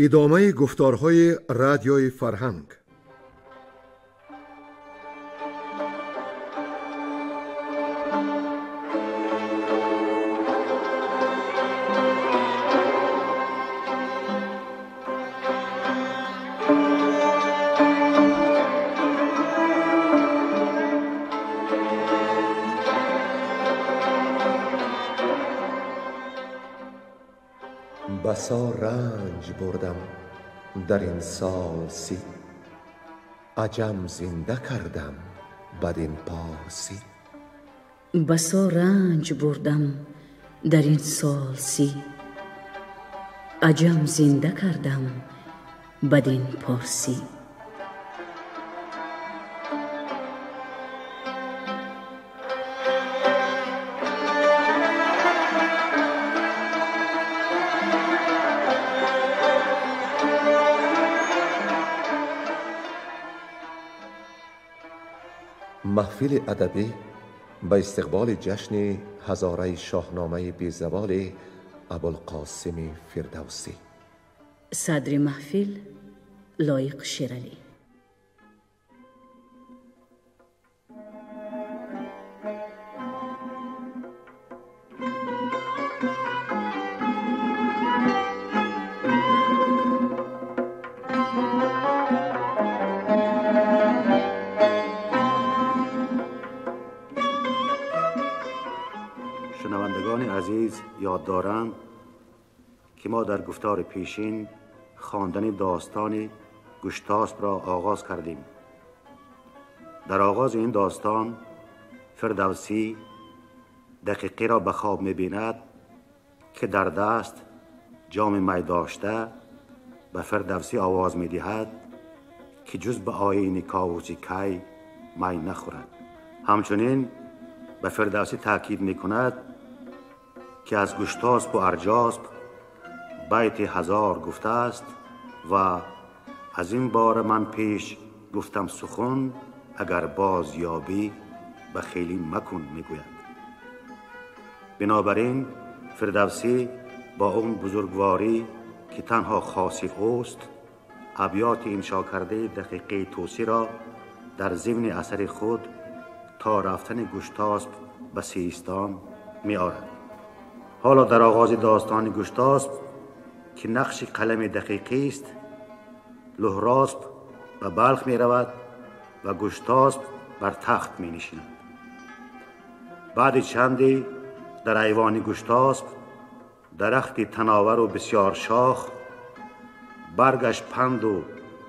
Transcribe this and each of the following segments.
Идомаи гуфторҳои радиои фарҳанг. بسا رنج بردم در این سال 30، عجم زنده کردم بدین پارسی. بسا رنج بردم در این سال 30، عجم زنده کردم بدین پارسی. Маҳфили адабӣ ба истиқболи ҷашни ҳазораи шоҳномаи безаволи Абулқосими Фирдавсӣ. Садри маҳфил Лоиқ Шералӣ. شنوندگان عزیز یاد دارند که ما در گفتار پیشین خواندن داستان گشتاسب را آغاز کردیم. در آغاز این داستان فردوسی دقیقی را به خواب می‌بیند که در دست جام می داشته به فردوسی آواز می‌دهد که جز به آیین کاووس کی می نخورد. همچنین به فردوسی تاکید می‌کند که از گشتاسب و ارجاسب بیت 1000 گفته است و از این بار من پیش گفتم سخن، اگر باز یابی به خیلی مکن میگوید. بنابراین فردوسی با اون بزرگواری که تنها خاصی اوست، ابیات انشا کرده دقیقه طوسی را در ضمن اثر خود تا رفتن گشتاسب به سیستان می آرد. حالا در آغاز داستان گشتاسب که نقش قلم دقیقی است، لهراسب به بلخ می رود و گشتاسب بر تخت می نشیند. بعد چندی در ایوان گشتاسب درختی تناور و بسیار شاخ، برگش پند و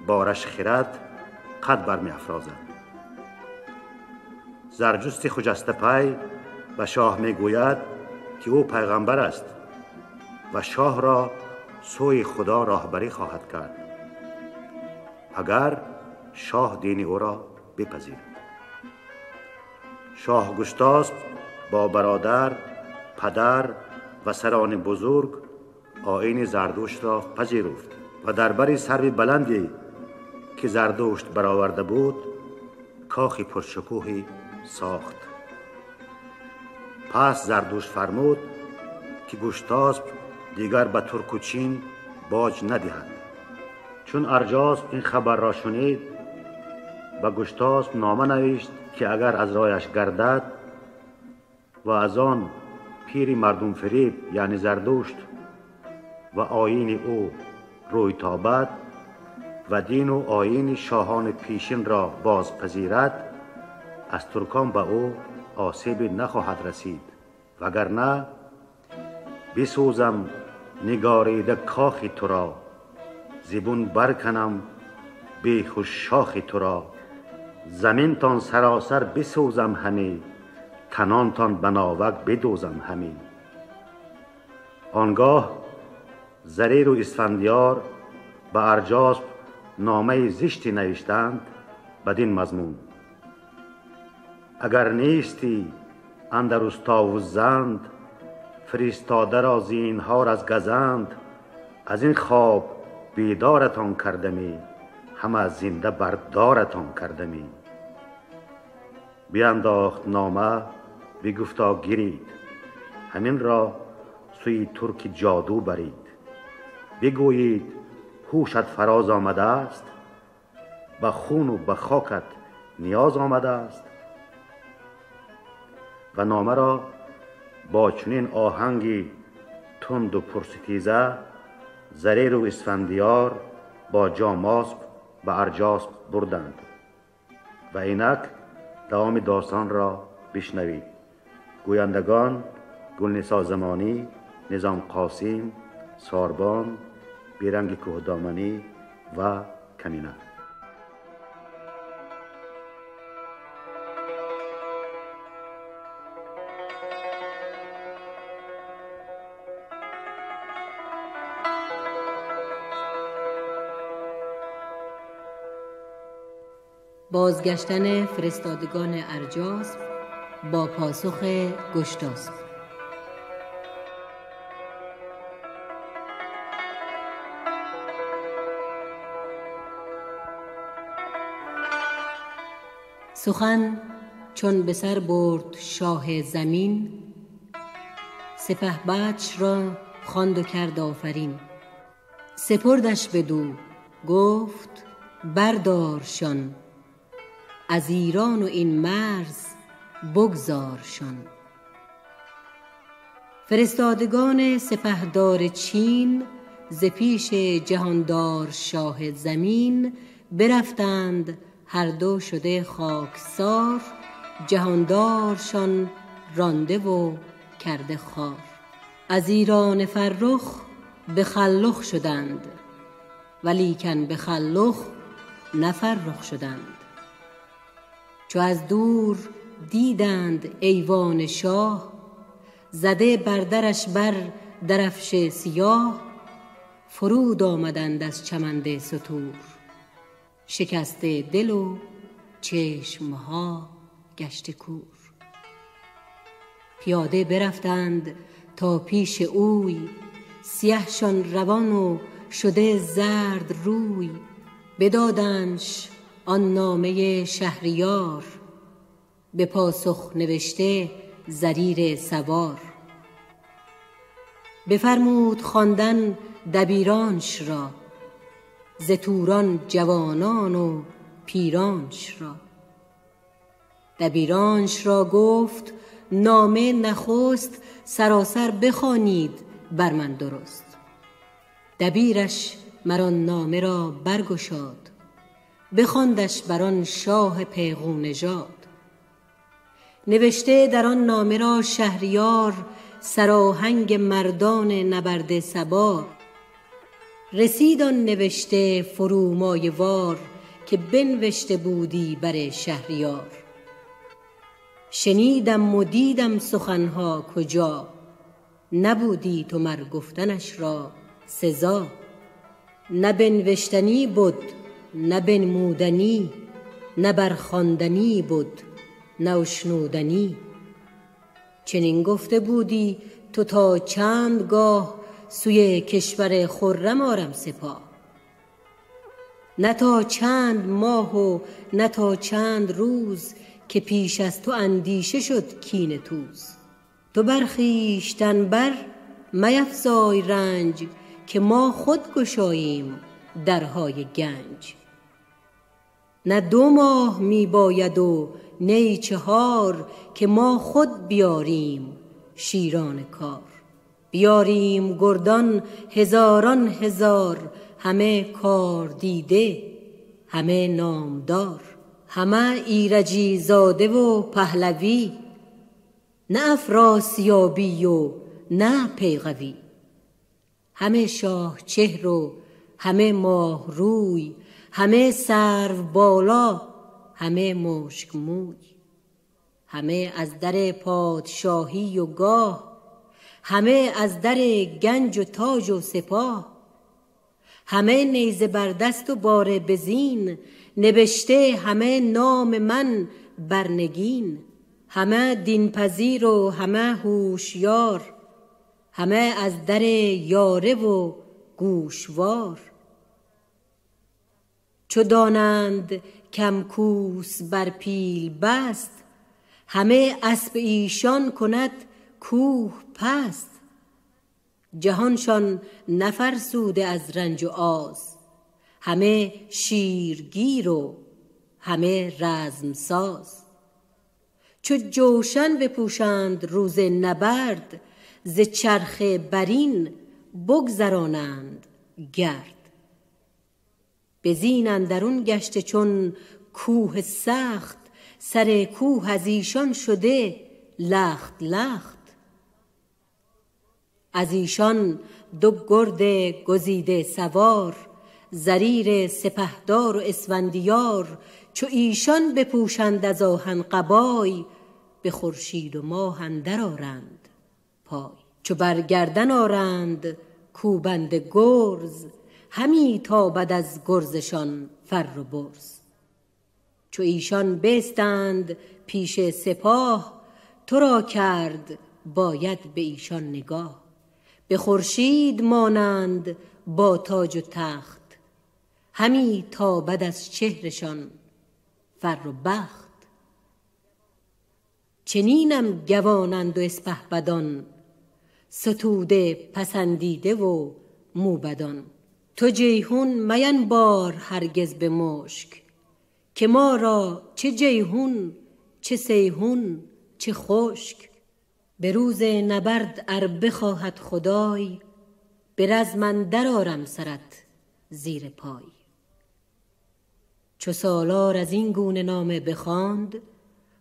بارش خرد، قد بر می افرازد. زرجست خجسته پی به شاه می گوید که او پیغمبر است و شاه را سوی خدا راهبری خواهد کرد اگر شاه دین او را بپذیرد. شاه گشتاسب با برادر، پدر و سران بزرگ آیین زردشت را پذیرفت و در بر سرو بلندی که زردشت برآورده بود کاخی پرشکوهی ساخت. پس زردشت فرمود که گشتاسب دیگر به ترک و چین باج ندهد. چون ارجاسب این خبر را شنید به گشتاسب نامه نوشت که اگر از رایش گردد و از آن پیر مردم فریب یعنی زردشت و آیین او روی تابد و دین و آیین شاهان پیشین را باز پذیرد، از ترکان به او آسیبی نخواهد رسید، وگرنه بسوزم نگاریده کاخی تو را، زبون برکنم بیخ و شاخی تو را، زمینتان سراسر بسوزم همی، تنانتان به ناوک بدوزم همی. آنگاه زریر و اسفندیار به ارجاسب نامه زشتی نوشتند بدین مضمون: اگر نیستی اندر استا و زند، فرستاده را زینهار از گزند، از این خواب بیدارتان کردمی، همه زنده بردارتان کردمی. بینداخت نامه، بگفتا گیرید، همین را سوی ترک جادو برید. بگویید هوشت فراز آمده است، به خون و به خاکت نیاز آمده است. و نامه را با چنین آهنگی تند و پرستیزه زریر و اسفندیار با جاماسب به ارجاسب بردند. و اینک دوام داستان را بشنوید. گویندگان گلنسا زمانی، نظام قاسم، ساربان، بیرنگ کوهدامنی و کمینه. بازگشتن فرستادگان ارجاسب با پاسخ گشتاسب. سخن چون به سر برد شاه زمین، سپهبدش را خواند و کرد آفرین. سپردش بدو گفت بردارشان، از ایران و این مرز بگذارشان. فرستادگان سپهدار چین ز پیش جهاندار شاه زمین برفتند هر دو شده خاکسار، جهاندارشان رانده و کرده خوار. از ایران فرخ به خلخ شدند، ولیکن به خلخ نه فرخ شدند. چو از دور دیدند ایوان شاه، زده بر درش بر درفش سیاه. فرود آمدند از چمند ستور، شکسته دل و چشمها گشته کور. پیاده برفتند تا پیش اوی، سیهشان روان و شده زرد روی. بدادندش آن نامه شهریار، به پاسخ نوشته زریر سوار. بفرمود خواندن دبیرانش را، ز توران جوانان و پیرانش را. دبیرانش را گفت نامه نخست، سراسر بخوانید بر من درست. دبیرش مر آن نامه را برگشاد، بخواندش بر آن شاه پیغو نژاد. نوشته در آن نامه را شهریار، سرآهنگ مردان نبرد سوار. رسید آن نوشته فرومایه وار، که بنوشته بودی بر شهریار. شنیدم و دیدم سخنها کجا، نبودی تو مر گفتنش را سزا. نه بنوشتنی بد نه بنمودنی، نه برخواندنی بد نه اشنودنی. چنین گفته بودی تو تا چند گاه، سوی کشور خرم آرم سپاه. نه تا چند ماه و نه تا چند روز، که پیش از تو اندیشه شد کین توز. تو بر خویشتن بر میفزای رنج، که ما خود گشاییم درهای گنج. نه 2 ماه می باید و نی 4، که ما خود بیاریم شیران کار. بیاریم گردان هزاران هزار، همه کار دیده همه نامدار. همه ایرجی زاده و پهلوی، نه افراسیابی و نه پیغوی. همه شاه چهر و همه ماه روی، همه سرو بالا همه مشک موی. همه از در پادشاهی و گاه، همه از در گنج و تاج و سپاه. همه نیزه بر دست و باره به زین، نبشته همه نام من بر نگین. همه دین پذیر و همه هوشیار، همه از در یاره و گوشوار. چو دانند کم کوس بر پیل بست، همه اسب ایشان کند کوه پست. جهانشان نفرسوده از رنج و آز، همه شیرگیر و همه رزمساز. چو جوشن بپوشند روز نبرد، ز چرخ برین بگذرانند گرد. به زین اندرون گشته چون کوه سخت، سر کوه از ایشان شده لخت لخت. از ایشان دو گرد گزیده سوار، زریر سپهدار و اسفندیار. چو ایشان بپوشند از آهن قبای، به خورشید و ماه اندر آرند پای. چو بر گردن آرند کوبنده گرز، همی تابد از گرزشان فر و برز. چو ایشان بستند پیش سپاه، تو را کرد باید به ایشان نگاه. به خورشید مانند با تاج و تخت، همی تابد از چهرشان فر و بخت. چنینم گوانند و اسپهبدان، ستوده پسندیده و موبدان. تو جیحون مینبار هرگز به مشک، که ما را چه جیحون چه سیحون چه خشک. به روز نبرد ار بخواهد خدای، به رزم اندر آرم سرت زیر پای. چو سالار از این گونه نامه بخواند،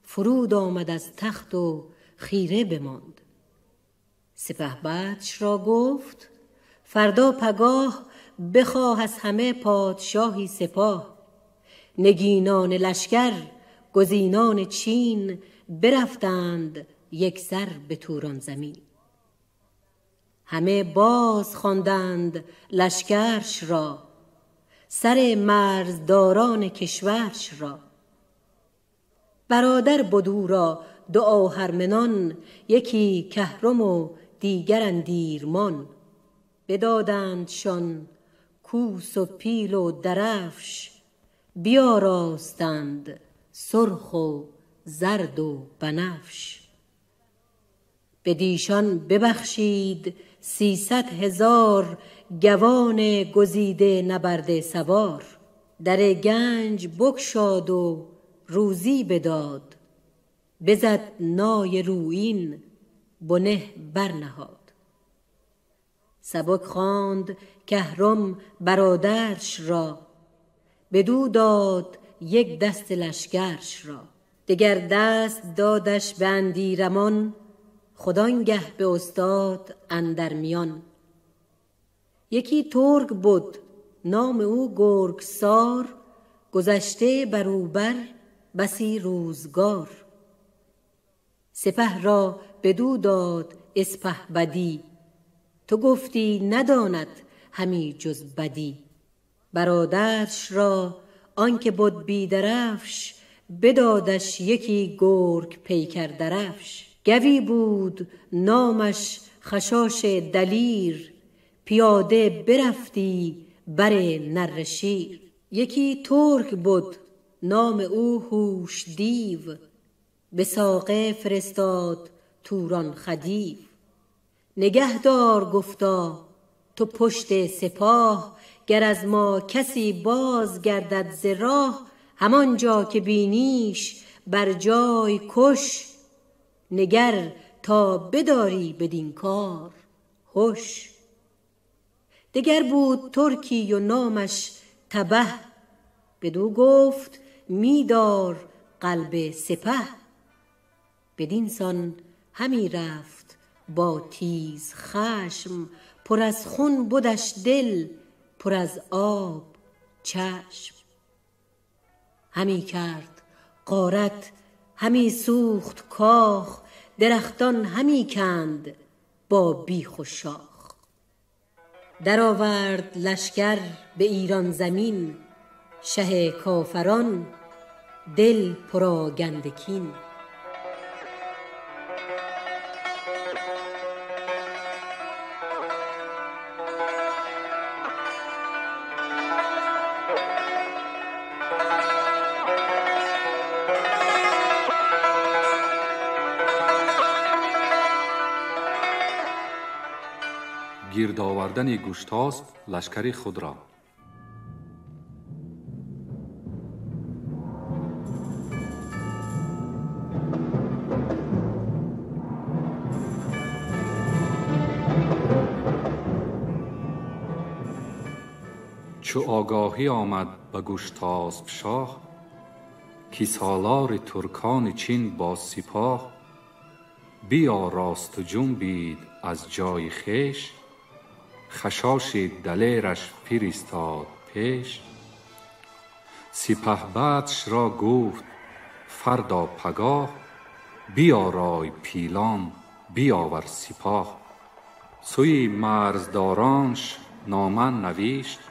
فرود آمد از تخت و خیره بماند. سپهبدش را گفت فردا پگاه، بخواه از همه پادشاهی سپاه. نگینان لشکر گزینان چین، برفتند یک سر به توران زمین. همه باز خواندند لشکرش را، سر مرزداران کشورش را. برادر بد او را دو آهرمنان، یکی کهرم و دیگر اندیرمان. بدادندشان کوس و پیل و درفش، بیاراستند سرخ و زرد و بنفش. بدیشان ببخشید 300,000 گوان گزیده نبرد سوار. در گنج بگشاد و روزی بداد، بزد نای رویین بنه برنهاد. سبک خواند کهرم برادرش را، بدو داد یک دست لشکرش را. دگر دست دادش به اندیرمان، خود آنگه به استاد اندر میان. یکی ترک بد نام او گرگسار، گذشته بر او بر بسی روزگار. سپه را بدو داد اسپهبدی، تو گفتی نداند همی جز بدی. برادرش را آنکه بد بی درفش، بدادش یکی گرگ پیکر درفش. گوی بود نامش خشاش دلیر، پیاده برفتی بر نره شیر. یکی ترک بد نام او هوش دیو، به ساقه فرستاد توران خدیو. نگهدار گفتا تو پشت سپاه، گر از ما کسی باز گردد ز راه. همانجا که بینیش بر جای کش، نگر تا بداری بدین کار هش. دگر بود ترکی و نامش تبه، بدو گفت میدار قلب سپه. بدین سان همی رفت با تیز خشم، پر از خون بدش دل پر از آب چشم. همی کرد غارت همی سوخت کاخ، درختان همی کند با بیخ و شاخ. درآورد لشکر به ایران زمین، شه کافران دل پراگنده کین. Гирд овардани Гуштосп лашкари худро. Чу огоҳӣ омад ба Гуштосп шоҳ, ки солори туркони Чин бо сипоҳ, биёросту ҷунбид аз ҷои хеш, хашоши далераш фиристод пеш. Сипаҳбадшро гуфт фардо пагоҳ, биёрой пилон биёвар сипоҳ. Сӯи марздоронш нома навишт,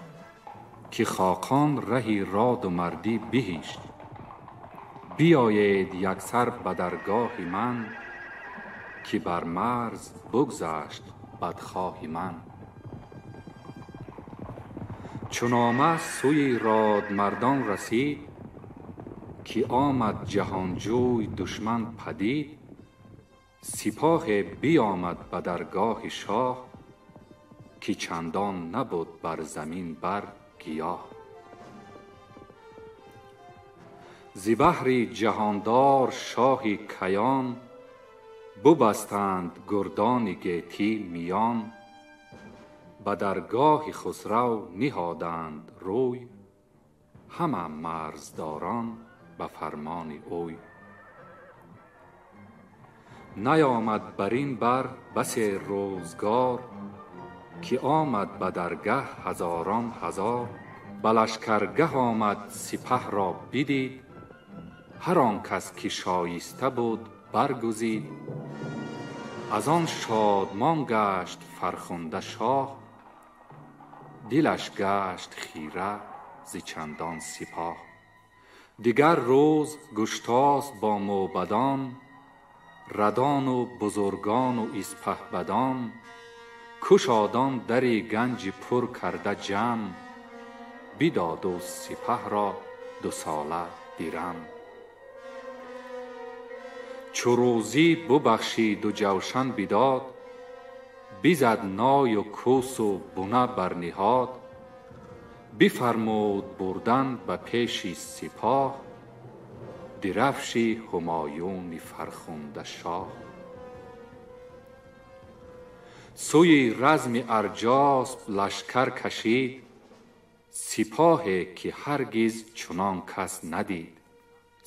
ки хоқон раҳи роду мардӣ биҳишт. Биёед яксар ба даргоҳи ман, ки бар марз бигзашт бадхоҳи ман. Чу нома сӯи родмардон расид, ки омад ҷаҳонҷӯй душман падид, сипоҳе биёмад ба даргоҳи шоҳ, ки чандон набуд бар замин бар гиёҳ. Зи баҳри ҷаҳондор шоҳи каён, бубастанд гурдони гетӣ миён. Ба даргоҳи Хусрав ниҳоданд рӯй, ҳама марздорон ба фармони ӯй. Наёмад бар ин бар басе рӯзгор, ки омад ба даргаҳ ҳазорон ҳазор. Ба лашкаргаҳ омад сипаҳро бидид, ҳар он кас ки шоиста буд баргузид. Аз он шодмон гашт фархунда шоҳ, дилаш гашт хира зи чандон сипоҳ. Дигар рӯз Гуштосп бо мӯбадон, радону бузургону испаҳбадон, кушодон дари ганҷи пур карда ҷамъ, бидоду сипаҳро дусола дирам. Чу рӯзӣ бубахшиду ҷавшан бидод, бизад ною кӯсу буна барниҳод. Бифармуд бурдан ба пеши сипоҳ, дирафши ҳумоюни фархунда шоҳ. Сӯи разми Арҷосп лашкар кашид, сипоҳе ки ҳаргиз чунон кас надид.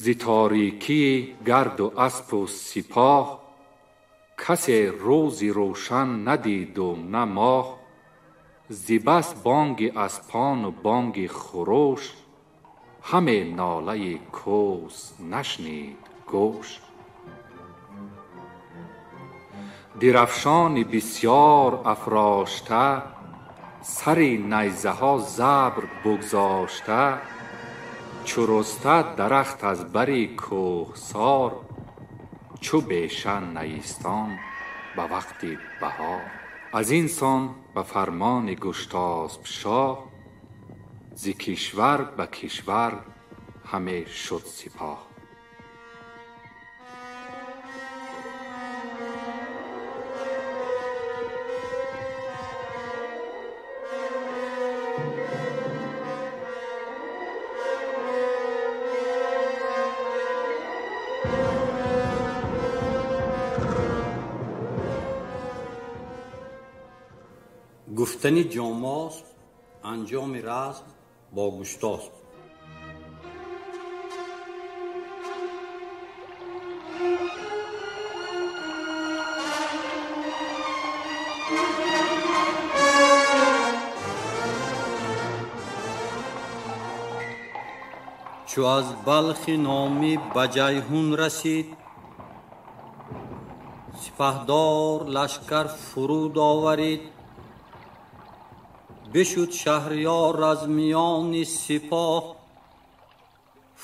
Зи торикии гарду аспу сипоҳ, касе рӯзи рӯшан надиду на моҳ. Зи бас бонги аспону бонги хурӯш, ҳаме нолаи кӯс нашнид гӯш. Дирафшони бисёр афрошта, сари найзаҳо забр бигзошта, чу руста дарахт аз бари кӯҳсор, чу беша наистон ба вақти баҳор. Аз ин сон ба фармони Гуштосп шоҳ, зи кишвар ба кишвар ҳаме шуд сипоҳ. Гуфтани Ҷомосп анҷоми разм бо Гуштосп. Чу аз Балхи номӣ ба Ҷайҳун расид, сипаҳдор лашкар фуруд оварид. Бишуд шаҳриёр аз миёни сипоҳ,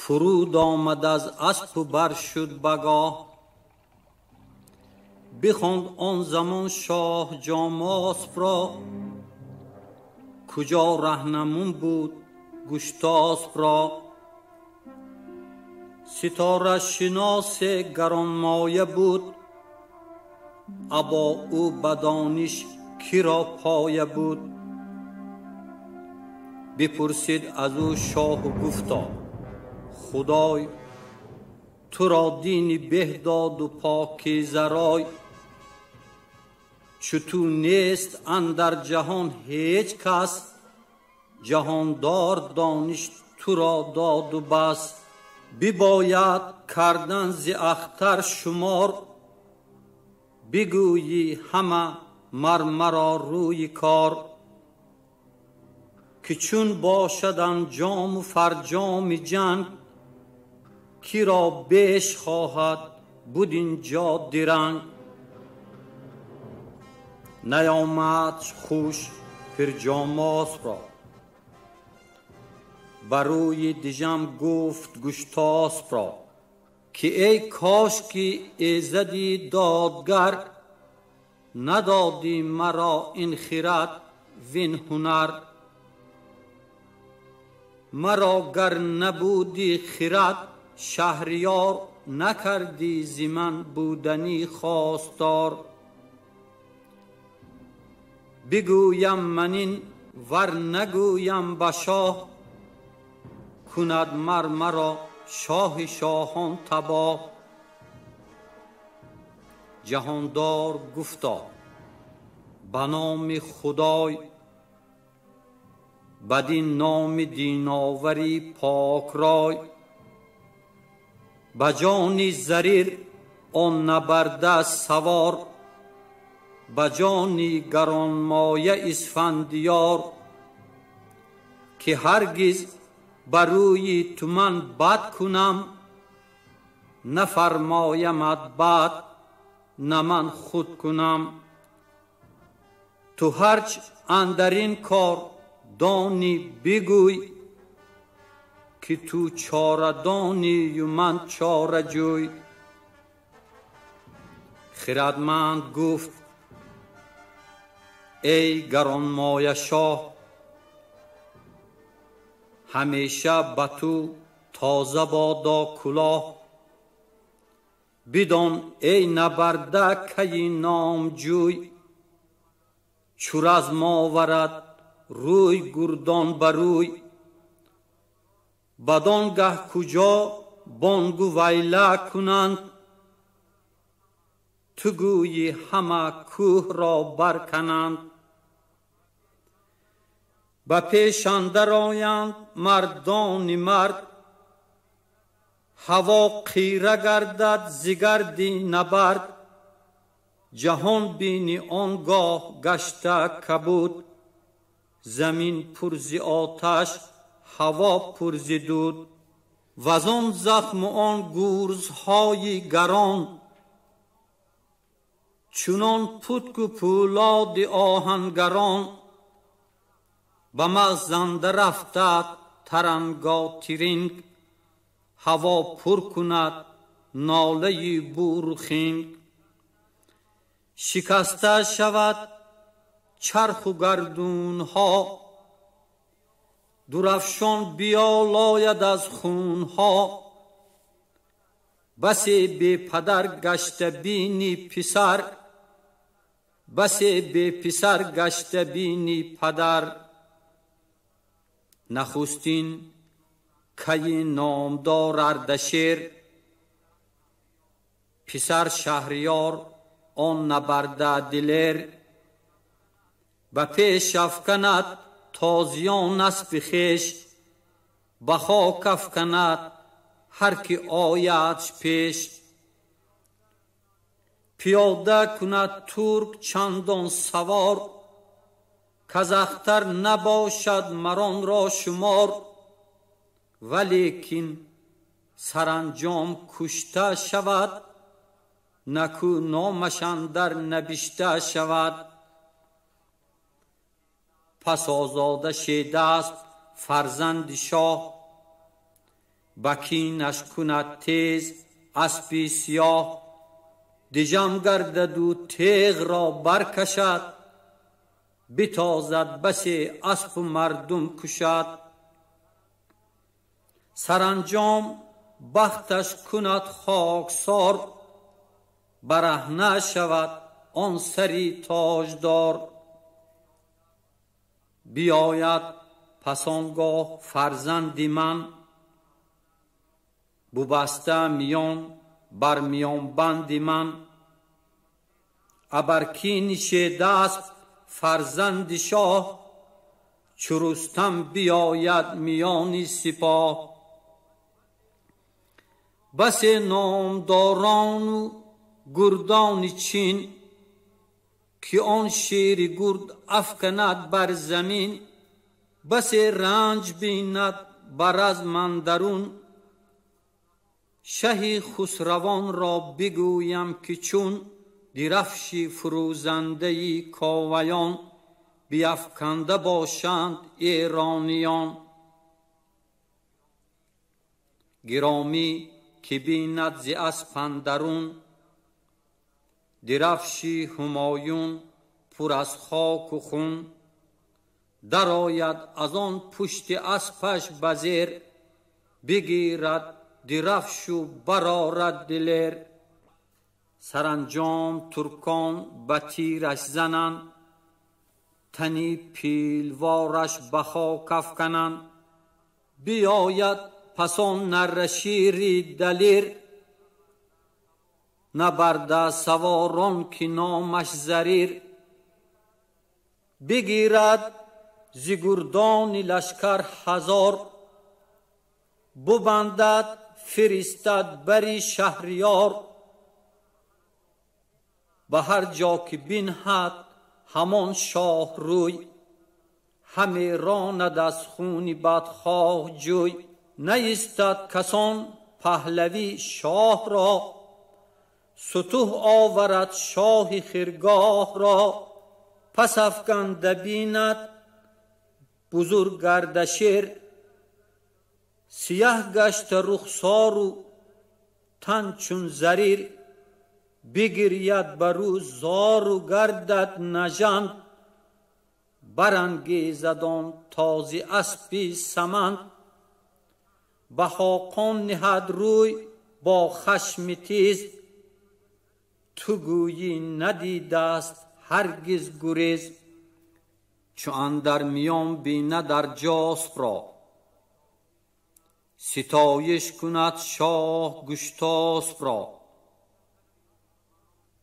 фуруд омад аз аспу бар шуд багоҳ. Бихонд он замон шоҳ Ҷомоспро, куҷо раҳнамун буд Гуштоспро. Ситорашиносе гаронмоя буд, або ӯ ба дониш киро поя буд. Бипурсид аз ӯ шоҳу гуфто: худой, туро дини беҳ доду покизарой. Чу ту нест андар ҷаҳон ҳеҷ кас, ҷаҳондор дониш туро доду бас. Бибояд кардан зи ахтар шумор, бигӯйӣ ҳама мар маро рӯи кор. Ки чун бошад анҷому фарҷоми ҷанг, киро беш хоҳад буд инҷо диранг. Наёмадш хуш Пирҷомосро, ба рӯи дижам гуфт Гуштосбро, ки эй кош ки эзади додгар, надодӣ маро ин хирад вин ҳунар. Маро гар набудӣ хирад шаҳриёр, накардӣ зи ман будани хостор. Бигӯям ман ин вар нагӯям ба шоҳ, кунад мар маро шоҳи шоҳон табоҳ. Ҷаҳондор гуфто ба номи Худой, бадин номи диновари покрой. Ба ҷони зарир он набарда савор, ба ҷони гаронмоя Исфандиёр. Ки ҳаргиз ба рӯи ту ман бад кунам, нафармоямат бад, на ман худ кунам. Ту ҳарч андар ин кор донӣ бигӯй, ки ту чорадонию ман чораҷӯй. Хирадманд гуфт эй гаронмоя шоҳ, ҳамеша ба ту тоза бодо кулоҳ. Бидон эй набарда кайи номҷӯй, чу разм оварад рӯй гурдон ба рӯй. Бадон гаҳ куҷо бонгу вайла кунанд, ту гӯйӣ ҳама кӯҳро баркананд. Ба пеш андар оянд мардони мард, ҳаво қира гардад зи гарди набард. Ҷаҳон бини он гоҳ гашта кабуд, замин пур зи оташ, ҳаво пур зи дуд. Вазон захму он гурзҳои гарон, чунон путку пӯлоди оҳангарон. Ба мағз рафтад таранготиринг, ҳаво пур кунад нолаи буру хинг. Шикаста шавад чарху гардунҳо, дурафшон биёлояд аз хунҳо. Басе бепадар гашта бини писар, басе беписар гашта бини падар. Нахустин кайи номдор Ардашер, писар Шаҳриёр он набарда дилер. Ба пеш афканад тозиён аспи хеш, ба хок афканад ҳар ки оядш пеш. Пиёда кунад турк чандон савор, каз ахтар набошад маронро шумор. Валекин саранҷом кушта шавад, наку номаш андар набишта шавад. Пас озода шедааст фарзанди шоҳ, ба кинаш кунад тез аспи сиёҳ. Дижам гардаду теғро баркашад, битозад басе аспу мардум кушад. Саранҷом бахташ кунад хоксор, бараҳна шавад он сари тоҷдор. Биёяд пас он гоҳ фарзанди ман, бубаста миён бар миёнбанди ман. Абар ки нишедааст фарзанди шоҳ, چو رستم بیاید میان سپاه. بس نامداران و گردان چین، که آن شیر گرد افکند بر زمین. بس رنج بیند بر از مندرون، شه خسروان را بگویم که چون درفشی فروزنده کاویان، بیفکنده باشند ایرانیان. گرامی که بیند ز اسپ اندرون، درفشی همایون پر از خاک و خون. درآید از آن پشت اسپش بزیر، بگیرد درفش و برآرد دلیر. سرانجام ترکان به تیرش زنند، تنی پیلوارش به خاک افکنند. بیاید پس آن نره شیری دلیر، نبرده سواران که نامش زریر. بگیرد ز گردان لشکر هزار، ببندد فرستد بری شهریار. به هر جا که بنهد همان شاه روی، همی راند از خون بدخواه جوی. نیستد کسان پهلوی شاه را، ستوه آورد شاه خرگاه را. پس افکنده بیند بزرگ گردشیر، سیه گشت رخسار و تن چون زریر. بگرید بر او زار و گردد نژند، برانگیزد آن تازی اسپی سمند. به خاقان نهد روی با خشم تیز، تو گویی ندیده است هرگز گریز. چو اندر میان بیند ارجاسپ را، ستایش کند شاه گشتاسپ را.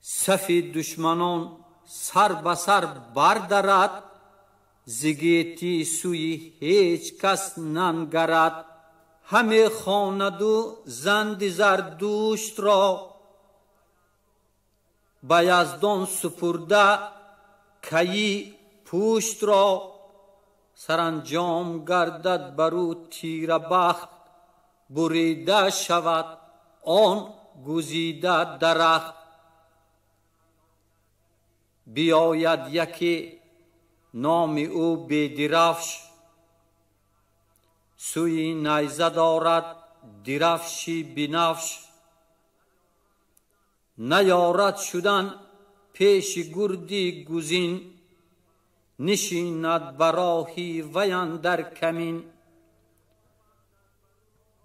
صف دشمنان سر به سر بردرد، ز گیتی سوی هیچ کس ننگرد. همی خواند و زند زردشت را، به یزدان سپرده کیی پشت را. سرانجام گردد بر او تیره بخت، بریده شود آن گزیده درخت. بیاید یکی نام او بیدرفش، سوی نیزه دارد درفشی بنفش. نیارد شدن پیش گردی گزین، نشیند براهی وی اندر کمین.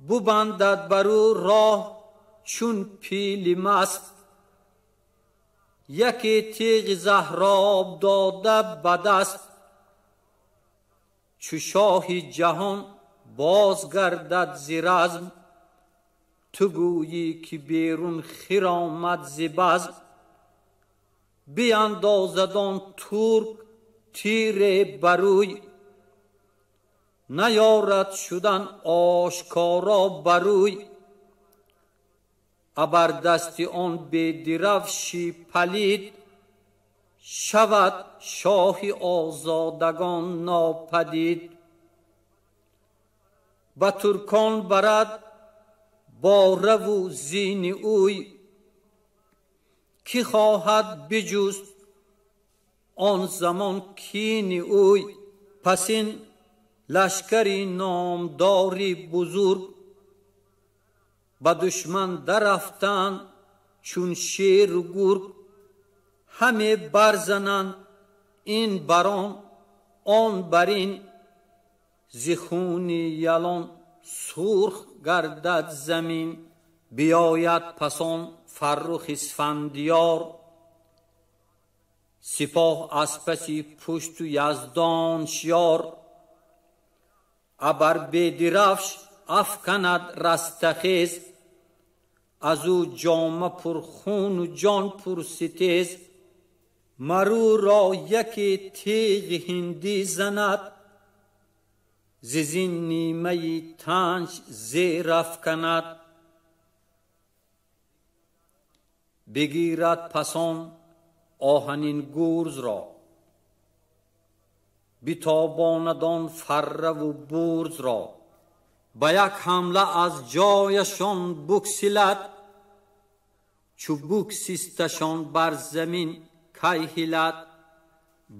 ببندد بر او راه چون پیل مست، یکی تیغ زهراب داده به دست. چو شاه جهان باز گردد ز رزم، تو گویی که بیرون خرامد ز بزم. بیندازد آن ترک تیر بروی، نیارد شدن آشکارا بروی. ابر دست آن بیدرفشی پلید، شود شاه آزادگان ناپدید. به ترکان برد باره و زین اوی، کی خواهد بجست آن زمان کین اوی. پس این لشکری نامداری بزرگ، به دشمن درفتند چون شیر و گرگ. همه برزنند این بران آن برین، ز خون یلان سرخ گردد زمین. بیاید پسان فرخ اسفندیار، سپاه از پسی پشت و یزدانش یار. ابر بیدرفش افکند رستخیز، از او جامه پر خون و جان پر ستیز. مرو را یکی تیغ هندی زند، Зизин нимаи танч зер афканад. Бигирад пасон оҳанин гурзро, битобонад он фарраву бурзро. Ба як ҳамла аз ҷояшон буксилад, чу буксисташон бар замин кай ҳилад.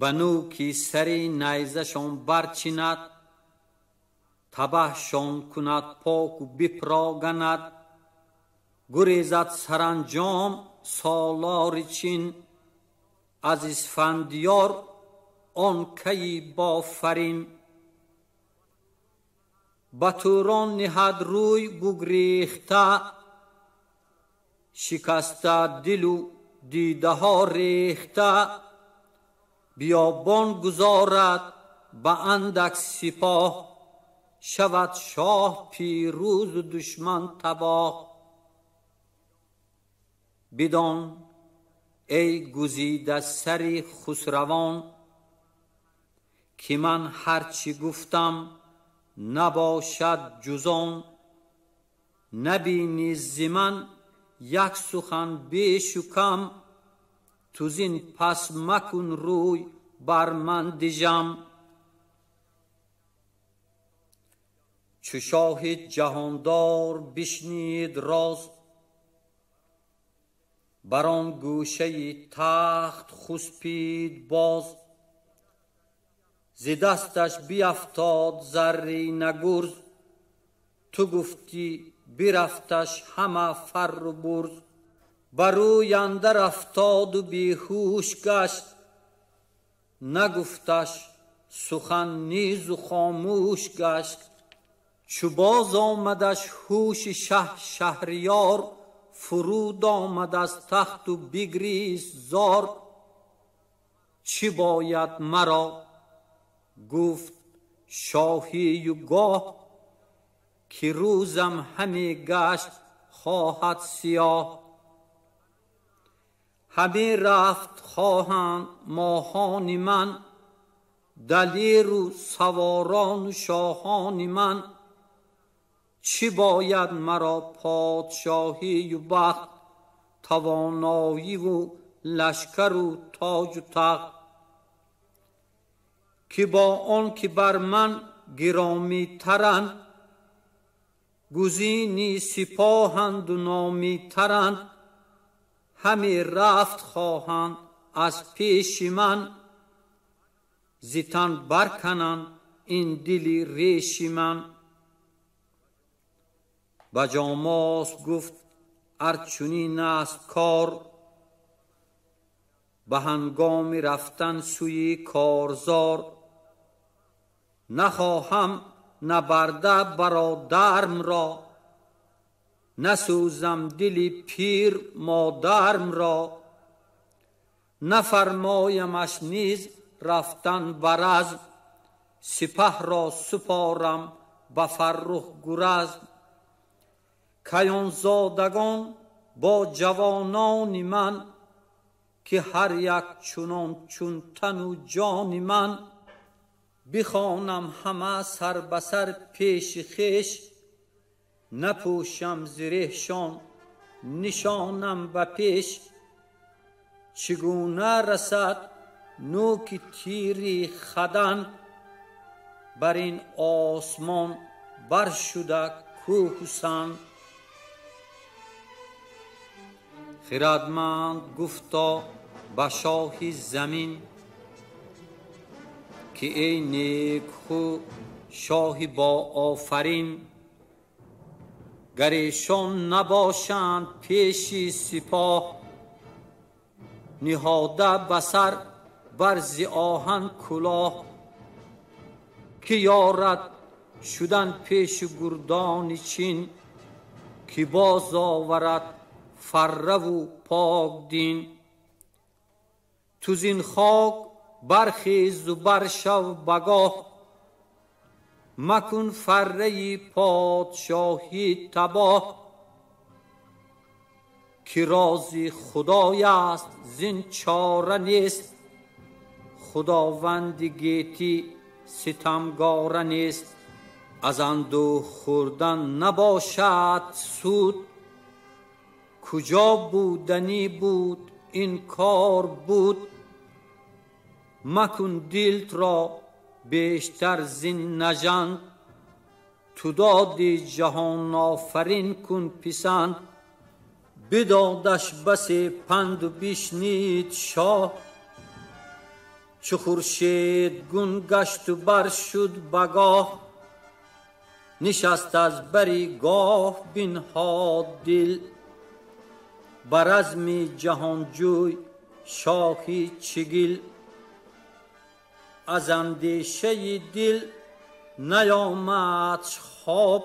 Ба нӯки сари найзашон барчинад, табаҳшон кунад поку бипроганад. Гурезад саранҷом солори Чин, аз Исфандиёр он кайи бофарин. Ба Турон ниҳад рӯй бугрехта, шикаста дилу дидаҳо рехта. Биёбон гузорад ба андак сипоҳ, шавад шоҳ пирӯзу душман табоҳ. Бидон эй гузида сари хусравон, ки ман ҳарчи гуфтам набошад ҷузон. Набинӣ зи ман як сухан бешу кам, ту зин пас макун рӯй бар ман дижам. Чу шоҳи ҷаҳондор бишнид роз, бар он гӯшаи тахт хуспид боз. Зи дасташ биафтод заррина гурз, ту гуфтӣ бирафташ ҳама фарру бурз. Ба рӯй андар афтоду беҳуш гашт, нагуфташ сухан низу хомӯш гашт. Чу боз омадаш ҳуши шаҳ шаҳриёр, фуруд омад аз тахту бигрист зор. Чӣ бояд маро? Гуфт шоҳию гоҳ, ки рӯзам ҳаме гашт хоҳад сиёҳ. Ҳаме рафт хоҳанд моҳони ман, далеру саворону шоҳони ман. Чӣ бояд маро подшоҳию бахт, тавоноиву лашкару тоҷу тахт? Ки бо он ки бар ман гиромитаранд, гузини сипоҳанду номитаранд. Ҳаме рафт хоҳанд аз пеши ман, зи тан баркананд ин дили реши ман. Ба Ҷомосп гуфт ар чунин аст кор, ба ҳангоми рафтан сӯи корзор. Нахоҳам набарда бародарамро, насӯзам дили пир модарамро. Нафармоямаш низ рафтан ба разм, сипаҳро супорам ба Фаррух гуразм. Каёнзодагон бо ҷавонони ман, ки ҳар як чунон чун тану ҷони ман. Бихонам ҳама сар ба сар пеши хеш, напӯшам зиреҳшон нишонам ба пеш. Чӣ гуна расад нӯки тири хадан, бар ин осмон бар шуда кӯҳу сан. Хирадманд гуфто ба шоҳи замин, ки эй некхӯ шоҳи боофарин. Гар эшон набошанд пеши сипоҳ, ниҳода ба сар бар зи оҳан кулоҳ. Ки ёрад шудан пеши гурдони Чин, ки боз оварад фарраву пок дин. Ту зин хок бархезу баршав багоҳ, макун фарраи подшоҳӣ табоҳ. Ки рози худой аст зин чора нест, худованди гетӣ ситамгора нест. از اندوه خوردن نباشد سود. کجا بودنی بود این کار بود. مکن دلت را بیشتر زین نژند. تو دادی جهان آفرین کن پسند. بدادش بسی پند و بشنید شاه. چو خورشید گون گشت و بر شد بگاه. نشست از بری گاه بنهاد دل. بر رزم جهانجوی شاهی چگل. از اندیشه دل نیامدش خواب.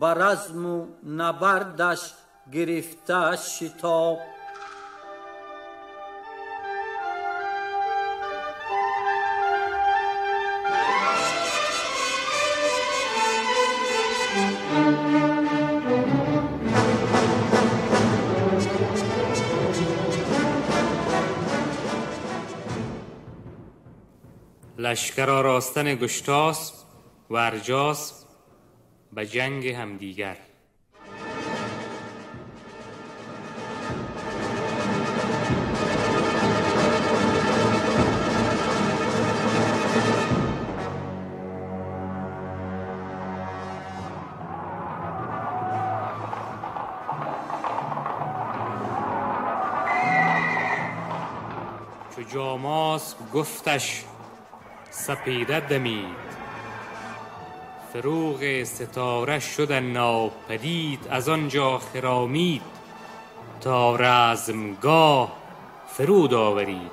بر رزم و نبردش گرفته شتاب. لشکر آراستن گشتاسب و ارجاسب به جنگ همدیگر. چو جاماسب گفتش سپیده دمید، فروغ ستاره شد ناپدید. از آنجا خرامید تا رزمگاه، فرود آورید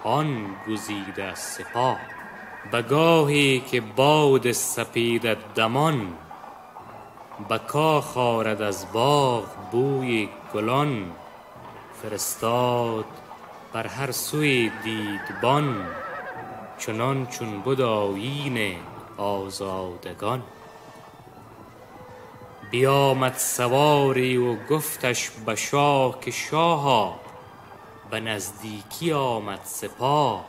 آن گزیده سپاه. به گاهی که باد سپیده دمان، به کاخ آرد از باغ بوی گلان. فرستاد بر هر سوی دیدبان، چنان چون بد آیین آزادگان. بیامد سواری و گفتش به شاه، که شاها به نزدیکی آمد سپاه.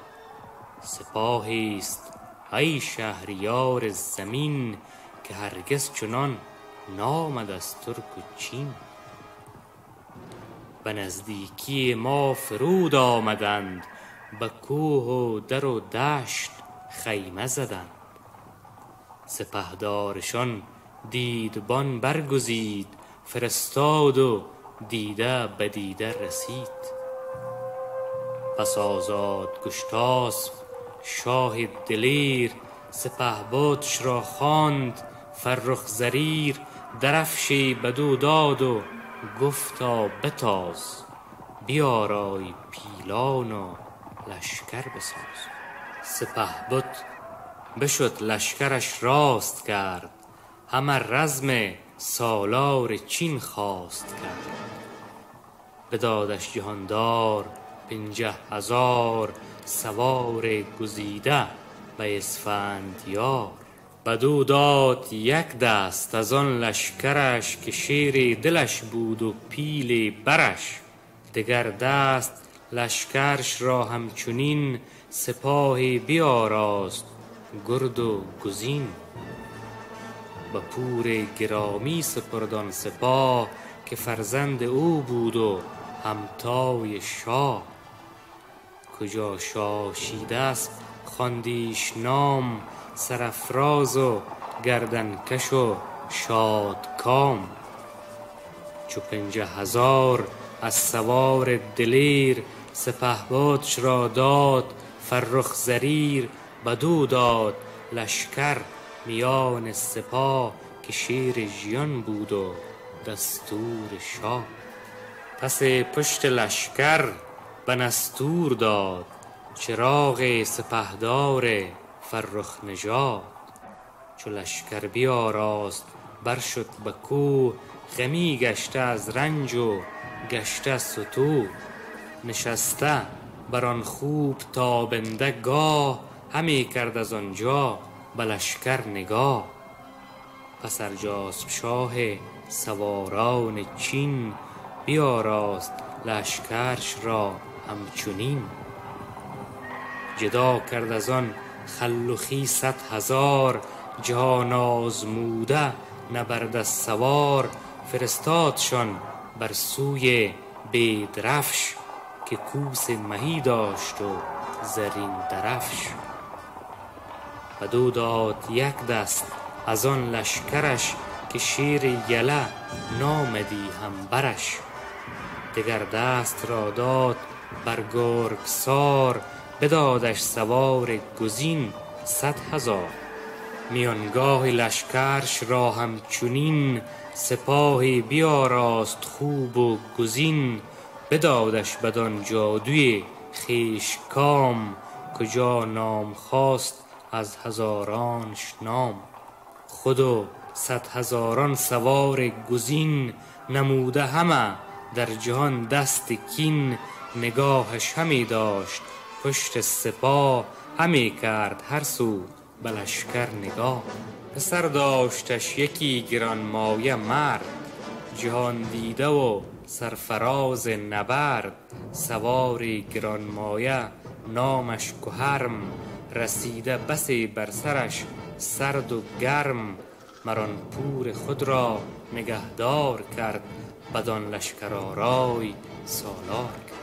سپاهی است ای شهریار زمین، که هرگز چنان نامد از ترک و چین. به نزدیکی ما فرود آمدند، به کوه و در و دشت خیمه زدند. سپهدارشان دیدبان برگزید، فرستاد و دیده به دیده رسید. پس آزاد گشتاسب شاه دلیر، سپهبدش را خواند فرخ زریر. درفشی بدو داد و گفتا بتاز، بیارای پیلان و لشکر بساز. سپهبد بشد لشکرش راست کرد، همه رزم سالار چین خواست کرد. بدادش جهاندار 50,000 سوار گزیده به اسفندیار. بدو داد یک دست از آن لشکرش، که شیر دلش بود و پیل برش. دگر دست لشکرش را همچنین، سپاهی بیاراست گرد و گزین. به پور گرامی سپرد آن سپاه، که فرزند او بود و همتای شاه. کجا شاه شیدسپ خواندیش نام، سرافراز و گردنکش و شادکام. چو 50,000 از سوار دلیر، سپهبدش را داد فرخ زریر. بدو داد لشکر میان سپاه، که شیر ژیان بود و دستور شاه. پس پشت لشکر به نستور داد، چراغ سپهدار فرخ نژاد. چو لشکر بیاراست بر شد به کوه، غمی گشته از رنج و گشته ستوه. نشسته بر آن خوب تابنده گاه، همی کرد از آنجا به لشکر نگاه. پس ارجاسب شاه سواران چین، بیاراست لشکرش را همچنین. جدا کرد از آن خلخی 100,000، جهان آزموده نبرد سوار. فرستادشان بر سوی بیدرفش، که کوس مهی داشت و زرین درفش. بدو داد یک دست از آن لشکرش، که شیر یله نامدی هم برش. دگر دست را داد بر گرگسار، بدادش سوار گزین 100,000. میانگاه لشکرش را همچنین، سپاهی بیاراست خوب و گزین. بدادش بدان جادوی خویش کام، کجا نام خواست از هزارانش نام. خود و 100,000 سوار گزین، نموده همه در جهان دست کین. نگاهش همی داشت پشت سپاه، همی کرد هر سو به لشکر نگاه. پسر داشتش یکی گرانمایه مرد، جهان دیده و سرفراز نبرد. سواری گرانمایه نامش گهرم، رسیده بسی بر سرش سرد و گرم. مر آن پور خود را نگهدار کرد، بدان لشکر آرای سالار کرد.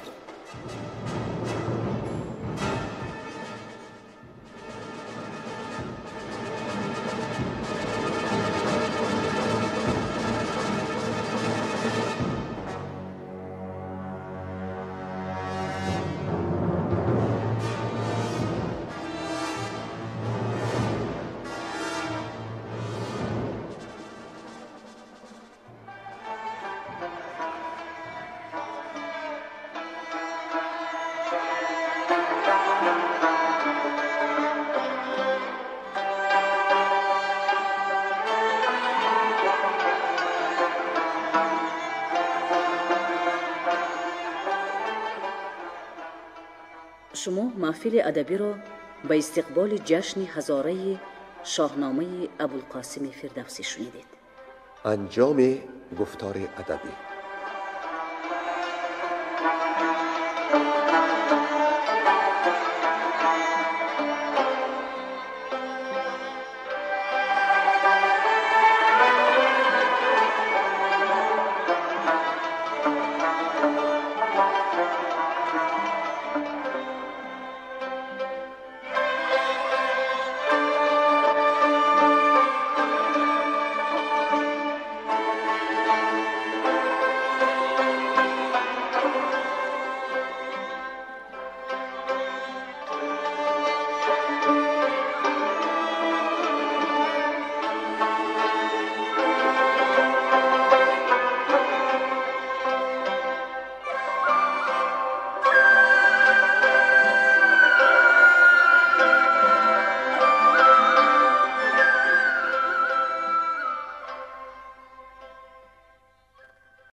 Шумо маҳфили адабиро ба истиқболи ҷашни ҳазораи шоҳномаи Абулқосими Фирдавсӣ шунидед. Анҷоми гуфтори адабӣ.